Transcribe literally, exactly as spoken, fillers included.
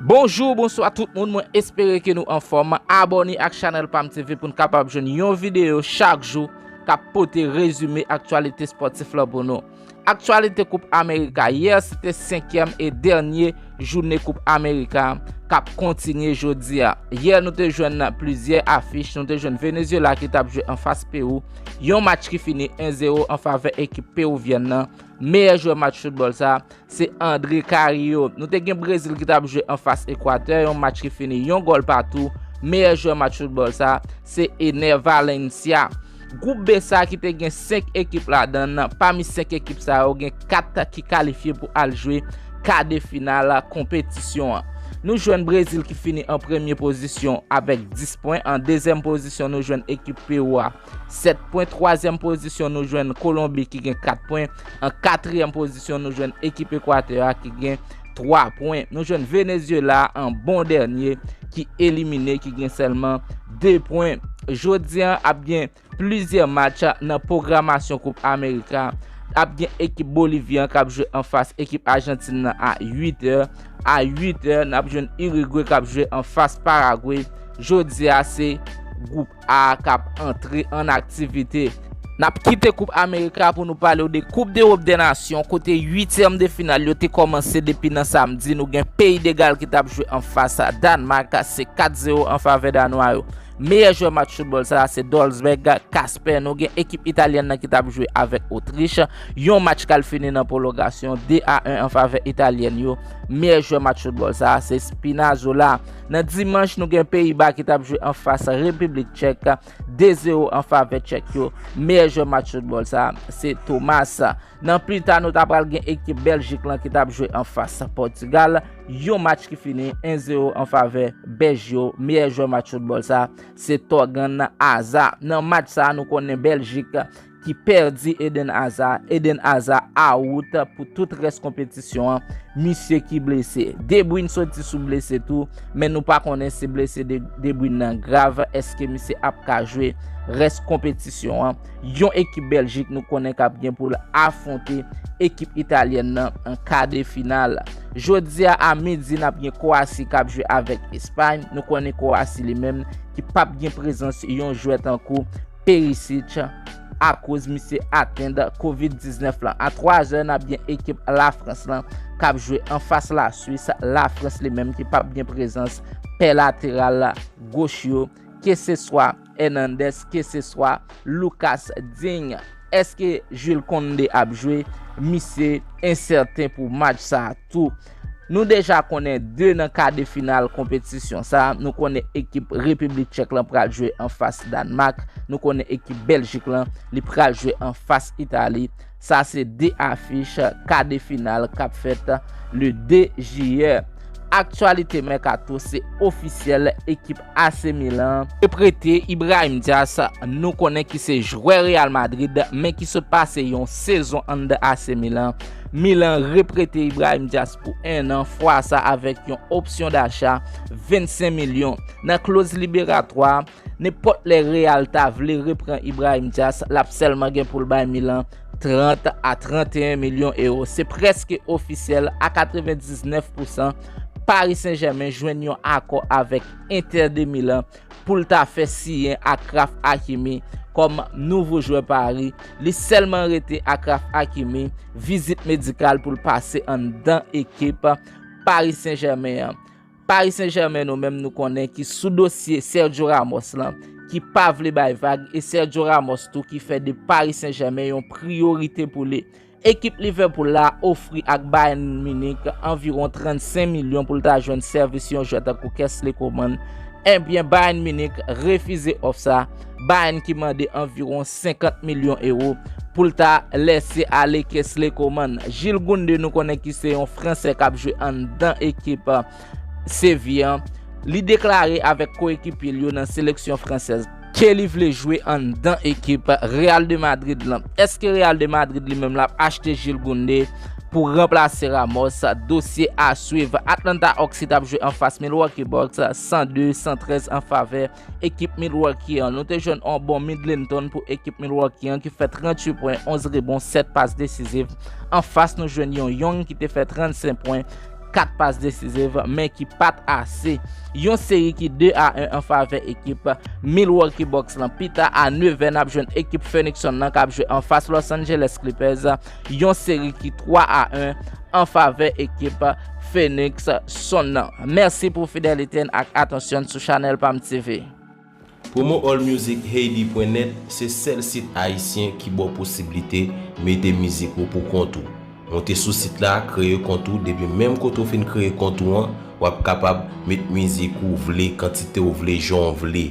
Bonjou, bonswa tout moun, mwen espere ke nou anfòm. Abòne ak chanèl Pam T V pou n kapab jwenn yon videyo chak jou k ap pote rezime aktyalite spòtif la pou nou. Aktyalite Koup Amerika, yè se te senkyèm e dènye jounen Koup Amerika k ap kontinye jodi a. Yè nou te jwenn plizyè afich, nou te jwenn Venezuela ki t ap jwe anfas Pewou, yon match ki fini en zewo an favè ekip pewouvyèn nan. Meyè jwè match foutbòl sa, se André Carrillo. Nou te gen Brezil ki t ap jwe anfas Ekwatè, yon match ki fini yon gòl patou. Meyè jwè match foutbòl sa, se Ener Valencia. Gwoup B sa ki te gen senk ekip ladan l, pami senk ekip sa yo, gen kat ki kalifye pou al jwe ka de final konpetisyon an. Nou jwenn Brezil ki fini an premye pozisyon avèk dis pwen. An dezyèm pozisyon, nou jwenn ekip Pewou a, sèt pwen. Twazyèm pozisyon, nou jwenn Kolonbi ki gen kat pwen. An katriyèm pozisyon, nou jwenn ekip Ekwatè a ki gen twa pwen. Nou jwenn Venezuela an bon dènye ki elimine, ki gen sèlman de pwen. Jodi a, ap gen plizyè match nan pwogramasyon Koup Amerika. Ap gen ekip Bolivya k ap jwe anfas ekip Ajantin nan a uit è. A uit è, n ap jwenn Irigwe k ap jwe anfas Paragwe. Jodi a, se gwoup A k ap antre an aktivite. N ap kite Koup Amerika pou nou pale w de Koup dEwòp dè Nasyon, kote uityèm de final yo te kòmanse depi nan samdi. Nou gen Peyi de Gal ki t ap jwe anfas Dànmak, se kat zewo an favè Danwa yo. Meyè jwè match foutbòl sa a, se Dolberg Kasper. Nou gen ekip italyèn nan ki t ap jwe avèk Otrich. Yon match k al fini nan pwolongasyon, de a en an favè italyèn yo. Meyè jwè match foutbòl sa a, se Spinazzola. Nan dimanch, nou gen Peyiba ki t ap jwe anfas Repiblik Tchèk, de zewo an favè Tchèk yo. Meyè jwè match foutbòl sa a, se Thomas. Nan pita, nou ta pral gen ekip Bèljik lan ki t ap jwe anfas Pòtigal. Yon match ki fini en zewo an favè Bèj yo. Meyè jwè match foutbòl sa, se Thorgan Hazard. Nan match sa, nou konnen Bèljik ki pèdi Eden Hazard. Eden Hazard out pou tout rès konpetisyon an. Misye ki blese. De Bruyne soti sou blese tou, men nou pa konnen si blese De, De Bruyne nan grav, èske misye ap ka jwe rès konpetisyon an. Yon ekip Bèljik nou konnen k ap gen pou l afwonte ekip italyèn nan an ka de final. Jodi a, a midi, n ap gen Kwasi k ap jwe avèk Espay. Nou konnen Kwasi li menm ki p ap gen prezans yon jwè tankou Perisic akoz misye atenn kovid diznèf lan. A twa zè, n ap gen ekip Lafrans lan k ap jwe anfas Laswis. Lafrans li menm ki p ap gen prezans pè lateral goch yo, keseswa Hernandez, keseswa Lucas Digne. Èske Jules Koundé ap jwe? Misye ensèten pou match sa a tou. Nou deja konnen de nan ka de final konpetisyon sa a. Nou konnen ekip Repiblik Tchèk lan pral jwe anfas Dànmak. Nou konnen ekip Bèljik lan, li pral jwe anfas Itali. Sa se de afich ka de final k ap fèt le de jiyè. Aktyalite mèkato, se ofisyèl, ekip A C Milan reprete Ibrahim Diaz, nou konnen ki se jwè Real Madrid, men ki sot pase yon sezon anndan A C Milan. Milan reprete Ibrahim Diaz pou en an, fwa sa avèk yon opsyon dacha vennsenk milyon. Nan kloz liberatwa, nenpòt lè Real ta vle repran Ibrahim Diaz, l ap sèlman gen pou l bay Milan trant a trannteyen milyon ewo. Se prèske ofisyèl a katrevendiznèf pousan. Paris Saint-Germain jwenn yon akò avèk Inter de Milan pou l ta fè siyen Achraf Hakimi kòm nouvo jwè Paris. Li sèlman rete Achraf Hakimi vizit medikal pou l pase anndan ekip Paris Saint-Germain an. Paris Saint-Germain, nou menm, nou konnen ki sou dosye Sergio Ramos lan, ki pa vle bay vag, e Sergio Ramos tou ki fè de Paris Saint-Germain yon priyorite pou li. Ekip Liverpool la ofri ak Bayern Munich anviwon trannsenk milyon pou l ta jwenn sèvis yon jwè tankou Kingsley Coman. Ebyen, Bayern Munich refize òf sa. Bayern ki mande anviwon senkant milyon ewo pou l ta lèse ale Kingsley Coman. Jules Koundé, nou konnen ki se yon Fransè k ap jwe anndan ekip Sevilla an, li deklare avèk koekipye l yo nan seleksyon fransèz ke li vle jwe anndan ekip Real de Madrid lan. Èske Real de Madrid li menm l ap achte Jules Koundé pou ranplase Ramos? Dosye a swiv. Atlanta Hawks ki t ap jwe anfas Milwaukee Bucks, san de san trèz an favè ekip Milwaukee an. Nou te jwenn yon bon Middleton pou ekip Milwaukee an ki fè tranntuit pwen, onz rebon, sèt pas desiziv. Anfas, nou jwenn yon Young ki te fè trannsenk pwen, kat pas desiziv, men ki pa t ase. Yon seri ki de a en an favè ekip Milwaukee Bucks lan. Pita a nevè, n ap jwenn ekip Phoenix Suns nan k ap jwe anfas Los Angeles Clippers. Yon seri ki twa a en an favè ekip Phoenix Suns nan. Mèsi pou fidelite n ak atansyon n sou chanèl Pam T V. Promo All Music Haiti pwen nèt se sèl sit ayisyen ki ba w posiblite mete mizik ou pou kont ou. Monte sou sit la, kreye kont ou, depi menm kote w fin kreye kont ou an, w ap kapab met mizik ou vle, kantite w vle, jan w vle.